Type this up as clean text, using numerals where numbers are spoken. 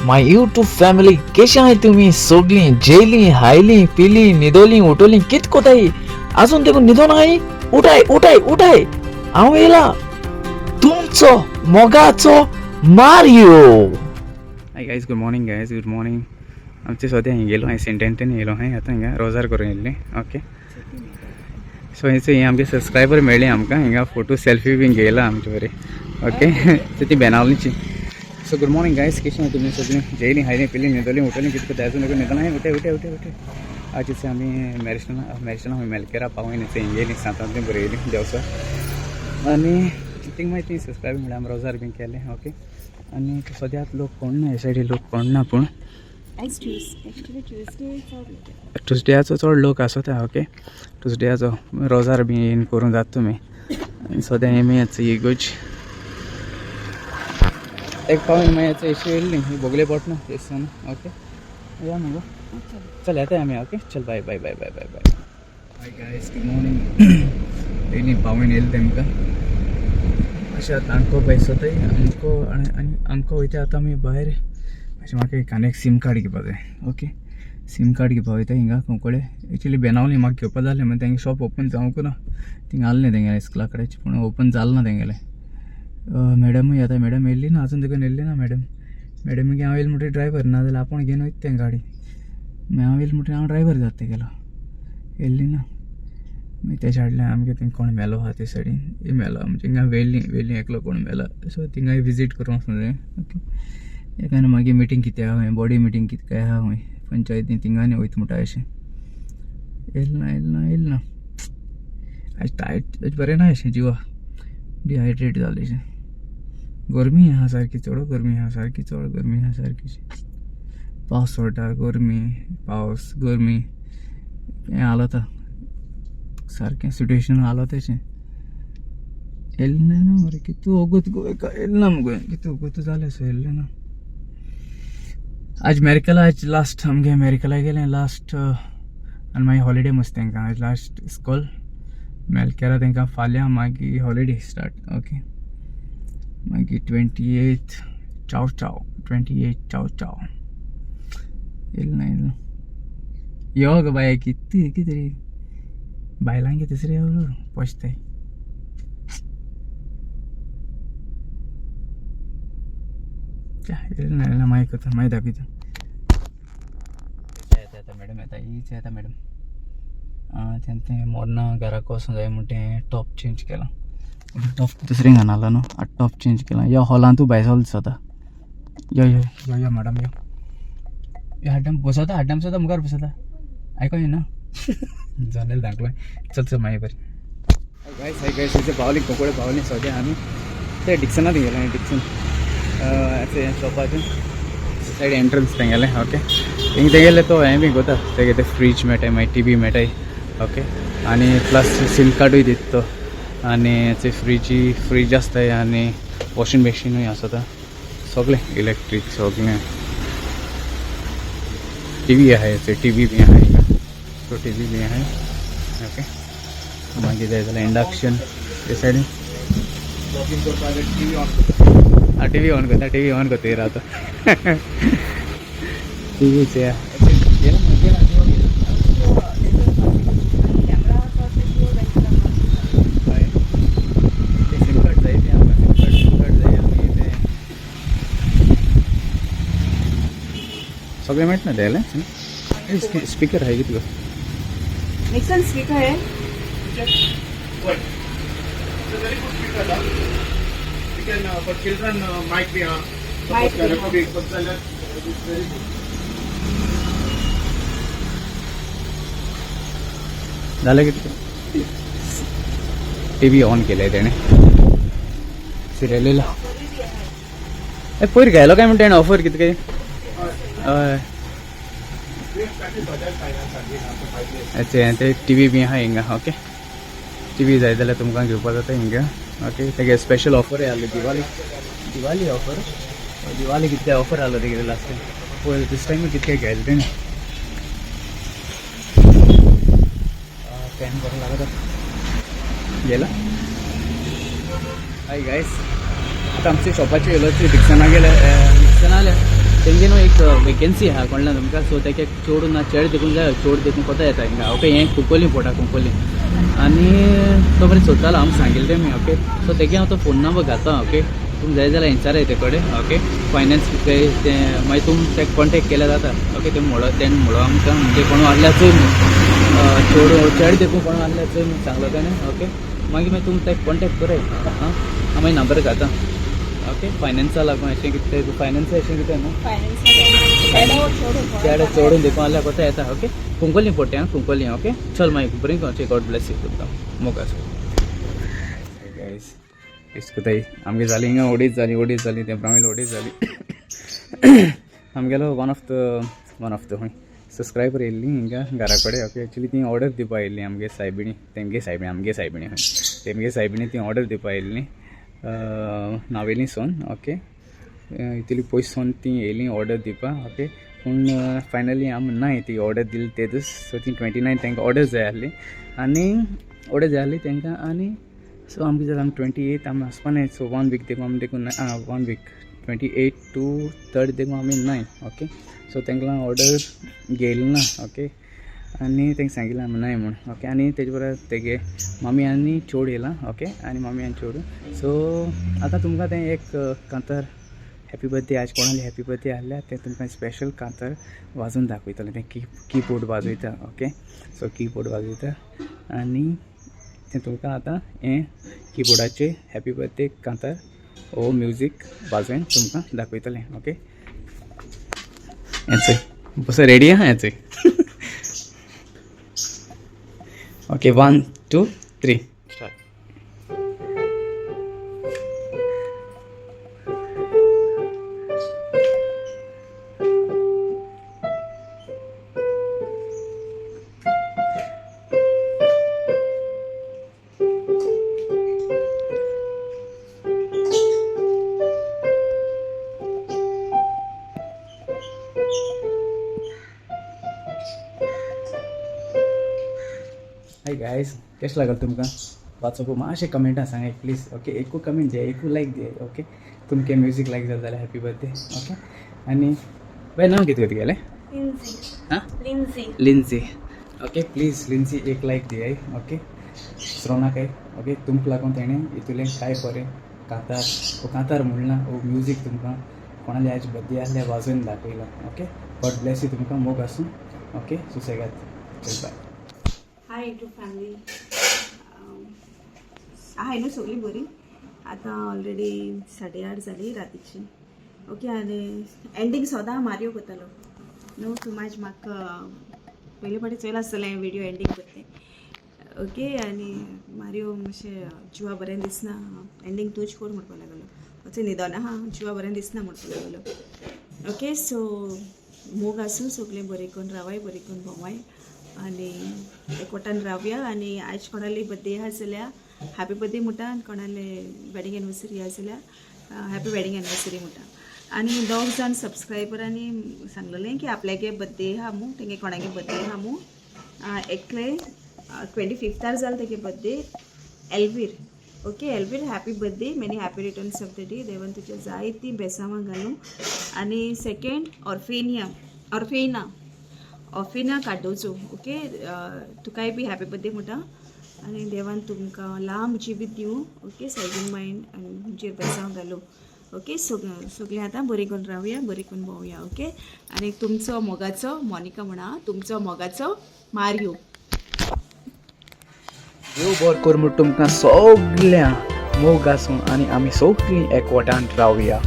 My YouTube family, केशे आहाय तुमी सोगलीं? जेयलीं, हायलीं, पिलीं, न्हिदोलीं, उठोलीं, कित कोताय? आजून देखून न्हिदोन आहाय? उठाय उठाय उठाय, हांव येयला तुमचो मोगाचो Mario. Hi guys, good morning guys, good morning. आमचे सद्या हिंग येयलो हांवें, सेंट एंटनी येयलो हांवें. आतां हिंगा रोजार करून येयल्लें. ओके, सो हेचे हे आमगे सबस्क्रायबर मेळ्ळे आमकां हिंगा, फोटो सेल्फी बीन घेयला आमचे बरे. ओके, सो ती बेनावलीची. सो गुड मॉर्निंग गायज, कशें आहा तुमी सगळीं? जेयलीं, खायलीं, पिलीं, न्हिदोलीं, उठोलीं, कितें करता? आजून न्हिदोन हांवें. उठे उठे उठे उठे. आज आमी मॅरिस्टना मॅरिस्टना खंय मेलकेरा पावोन हिंग येयलीं, सांतांतली बरी येयलीं देवसा आनी थिंग मागीर ती सबस्क्रायब म्हळ्यार आमी रोजार बीन केलें. ओके, आनी सद्याक लोक कोण ना, हे सायडीन लोक कोण ना, पूण ट्युजडेयाचो चड लोक आसता. ओके, ट्युजडेयाचो रोजार बीन करूं जाता तुमी. आनी सद्या हेमी इगोज एक पावून मागीर एशी येयल्ली ही बोगले पोटना तेसन. ओके, या मगो, चल येता आमी. ओके, चल, bye bye bye bye bye bye. Hi guys, good morning. येयली पावून येयली तेमकां. अशें आतां अंको पयसोताय अंको आनी अंको वयता. आतां आमी भायर. अशें म्हाका एक आनी एक सीम कार्ड घेवपा जाय. ओके, सीम कार्ड घेवपा वयता हिंगा कुंकळे. एक्चुली बेनावली म्हाका घेवपा जालें, मागीर तेंगे शॉप ओपन जावंक ना. थिंगा आहलें तेंगेलें इस्कुला कडेन, पूण ओपन जालें ना तेंगेलें. मॅडमूय येता, मॅडम येयल्ली ना आजून देखून, येयल्ली ना मॅडम. मॅडमीक हांव येयलें म्हणटकीर ड्रायवर, ना जाल्यार आपूण घेवन वयता तें गाडी. मागीर हांव येयलें म्हणटकीर हांव ड्रायवर जाता तेगेलो. येयल्ली ना. मागीर तेज्या हाडलें आमगे थिंग कोण मेलो आहा ते सायडीन मेलो म्हणजे हिंगा वेल्ली वेल्ली एकलो कोण मेला. सो थिंगाय विजीट करूंक वचूंक जाय. ओके, एकाने मागीर मिटींग कितें आहा खंय, बॉडी मिटींग कितें काय आहा खंय पंचायतीन, थिंगा आनी वयता म्हणटा. अशें येयलें ना, येयलें ना, येयलें ना. आयज टायट बरें ना अशें, जिवा डिहायड्रेट जालें अशें. गरमी आहा सारकी, चड गरमी आहा सारकी, चड गरमी आहा सारकी. पावस पडटा, गरमी, पावस, गरमी, हें हालता सारकें सिट्युएशन हालत अशें. येयलें ना मरे, कितू वगत गो येयलें ना मुगो, कितू वगत जालें सो येयलें ना. आज मेरिकला, आज लास्ट आमगे मेरिकला गेलें लास्ट आनी मागीर हॉलिडे मस्त तेंकां. आज लास्ट इस्कॉल मेलकेरा तेंकां, फाल्यां मागीर हॉलिडे स्टार्ट. ओके, मागीर 28 चाव चाव, 28 चाव चाव. येयलें ना, येयलें ना. यो गो बाय, कितें कितें रे बायलांक तिसरे पोचताय. येयलें ना, येयलें ना. मागीर करता, मागीर दाखयता. येता येता मॅडम, येता, हीच येता मॅडम. तें तें मोडना घराक वचूंक जाय म्हण तें टॉप चेंज केलां. टॉप दुसरें घालून आसलो न्हू, आतां टॉप चेंज केलां. यो हॉलांतूय भायर सरलो दिसता. यो यो यो यो मॅडम, यो यो. हाड्डाम बसोता, हाड्डाम बसोता, मुखार बसोता. आयको येना, जनेल धांकलें. चल चल, मागीर बरें. गायस, हाय गायस, थंयसर पावली, कुंकळे पावली. सद्या आमी ते डिक्सनात गेले, डिक्सन हें शॉपाचें सायड एंट्रन्स तेंगेलें. ओके, थिंग तेगेलें तो हें बी कोता, तेगे ते फ्रीज मेळटाय, मागीर टी वी मेळटाय. ओके, आनी प्लस सीम कार्डूय दिता तो. आनी ते फ्रिजी फ्रीज आसताय आनी वॉशिंग मशीनूय आसता, सगळें इलेक्ट्रीक सगळें. टी वी आहा, टी वी बी आहा हिंगा. सो टी वी बी आहा. ओके, मागीर जाय जाल्यार इंडक्शन हे सायडीन. टी वी ऑन करता, टी वी ऑन करता आतां टी वीचे. सिम कार्ड जाय तें आमकां, सिम कार्ड, सिम कार्ड जाय आनी तें सगळें मेळटा तेगेलें. स्पिकर आहाय कितें गो? Nixon speaker Hai. It's a very good speaker, huh? We can, for children, mic be on. Mic Suppose be on. Recording, but it's very good. जालें कितें? टी व्ही ऑन केलंय तेणें, सिरियलीला. ए, पयर घायलो काय म्हणटा तेणें ऑफर कितें काय? हय. We have started Bajaj Finance again after 5 years. हेचे ते टी व्ही बी आहा हिंगा. ओके, टी व्ही जाय जाल्यार तुमकां घेवपा जाता हिंगा. ओके, तेगे स्पेशल ऑफर आहली, दिवाळी, दिवाळी ऑफर, दिवाळी कितके ऑफर आहलो तेगे लास्ट टायम. पयर दीस टायम कितके घेयले तेणें. फॅन बरो लागता गेला. हाय गायस, आतां आमच्या शॉपाचेर येयलो, डिक्सना गेले, डिक्सना आले ते तेंगे न्हू एक वेकेन्सी आहा कळ्ळें तुमकां. सो तेका चेडूं ना चेडे देखून जाय, चेडूं देखून कोता येता हिंगा. ओके, हें कुंकोली पोटा कुंकोली आनी तो बरें सोदतालो, आमकां सांगिल्लें तेमी. ओके, सो तेगे हांव तो फोन नंबर घाता. ओके, तुमी जाय जाल्यार विचाराय ते कडेन. ओके, फायनान्स कितें तें मागीर तुमी तेका कॉन्टेक्ट केल्यार जाता. ओके, ते म्हणलो तेणें म्हणलो आमकां म्हणजे कोण आहल्यार चोय म्हूण, चेडूं चेडे देखून कोण आहल्यार चोय म्हूण सांगलो तेणें. ओके, मागीर मागीर तुमी ताका कॉन्टेक्ट कराय. आं, हांव मागीर नंबर घाता. ओके, फायनान्सा लागून अशें कितें, फायनान्सा अशें कितें न्हू चेडे चोडून देखून आहल्यार कोता येता. ओके, कुंकोली पोटे आं, कुंकोली. ओके, चल मागीर बरें कर. गॉड ब्लेस you तुमकां, मोग आसूं. गायज, इश्ट आमगे जाली हिंगा ओडीच जाली, ओडीच जाली, तें ब्रामील ओडीच जाली. आमगेलो वन ऑफ the खंय सबस्क्रायबर येयल्ली हिंगा घरा कडेन. ओके, एक्चुली ती ऑर्डर दिवपा येयल्ली आमगे सायबिणी, तेमगे सायबिणी, आमगे सायबिणी खंय, तेमगे सायबिणी ती ऑर्डर दिवपा येयल्ली नावेली सोन. ओके, इतली पयस सोन ती येयली ऑर्डर दिवपा. ओके, पूण फायनली आमी नाय ती ऑर्डर दिली ते दीस. सो ती 29 तांकां ऑर्डर जाय आसली आनी ऑर्डर जाय आसली तांकां आनी सो आमकां जाल्यार आमी 28 आमी वचपा नाय. सो वन वीक देखून आमी देखून वन वीक 28 to 3 देखून आमी नाय. ओके, सो तांकां ऑर्डर घेयली ना. ओके, आनी तांकां सांगिल्लें आमी नाय म्हूण. ओके, आनी तेजे बरोबर तेगे मामी आनी चेडूं येयलां. ओके, आनी मामी आनी चेडूं. सो आतां तुमकां तें एक कांतार हॅपी बर्थडे, आज कोणाली हॅपी बर्थडे आहल्या तें तुमकां स्पेशल कांतार वाजोवन दाखयतलें. तें की बोर्ड वाजयता. ओके, सो की बोर्ड वाजयता आनी तें तुमकां आतां हें किबोर्डाचेर हॅपी बर्थडे कांतार हो म्युजीक वाजोवन तुमकां दाखयतलें. ओके, हें बस रेडी आहा हें. Okay, one two three, start. Hi guys, कशें लागल तुमकां वाचोवप? मातशें कमेंटां सांगाय प्लीज. ओके, एकू कमेंट दिया, एकू लायक दिया. ओके, तुमकां म्युजीक लायक जालें जाल्यार हॅपी बर्थडे. ओके, आनी बाय, नांव कितें तुगेलें? लिन्झी. हां? लिन्झी. लिन्झी. ओके, प्लीज लिन्झी एक लायक दियाय. ओके, विसरो नाकाय. ओके, तुमकां लागून तेणें हितूलें कांय बरें कांतार ओ कांतार म्हणलां ओ म्युजीक तुमकां कोणाली आयज बर्थडे आहल्यार वाजोवन दाखयलां. ओके, गॉड ब्लेस you तुमकां, मोग आसूं. ओके, सुसेगाद, चल बाय. हाय यूट्यूब फॅमिली, आहाय न्हू सगळीं बरी? आतां ऑलरेडी 8:30 जाली रातीची. ओके, आनी एंडींग सदां मारियो करतालो न्हू. तूं मातशें म्हाका पयले फावटी चोयलां आसतलें विडियो एंडींग करते. ओके, आनी मारियो मातशें जिवा बरें दिसना, एंडींग तूंच कर म्हणपाक लागलो. अशें न्हिदोन आहा, जिवा बरें दिसना म्हणपाक लागलो. ओके, सो मोग आसूं, सगळें बरें करून रावाय, बरें करून भोंवाय आनी एकवटान रावया. आनी आयज कोणाली बर्थडे आहा जाल्यार हॅपी बर्थडे म्हणटा आनी कोणाले वेडींग एनिवर्सरी आहा जाल्यार हॅपी वेडींग एनिवर्सरी म्हणटा. आनी दोग जाण सबस्क्रायबरांनी सांगलेलें की आपल्यागे बर्थडे आहा मू, तेंगे कोणागे बर्थडे आहा मू. एकले 25थार जालो तेगे birthday, Elvir. Okay Elvir, happy birthday, many happy returns of the day. देवान तुज्या जायतीं बेसांवां घालूं. आनी सेकेंड ऑर्फेनिया, ऑर्फेना, ऑफिना कार्डोजो. ओके, तुकाय बी हॅपी बर्थडे म्हणटा आनी देवान तुमकां लांब जिवीत दिवं. ओके, सायबीण मायन आनी तुमचेर बेसांव घालूं. ओके, सगळीं आतां बरीं करून रावया, बरीं करून भोंवया. ओके, आनी तुमचो मोगाचो मोनिका म्हणा, तुमचो मोगाचो मारियो. देव बरो कर म्हूण तुमकां सगळ्यां, मोग आसूं आनी आमी सगळीं एकवटान रावया.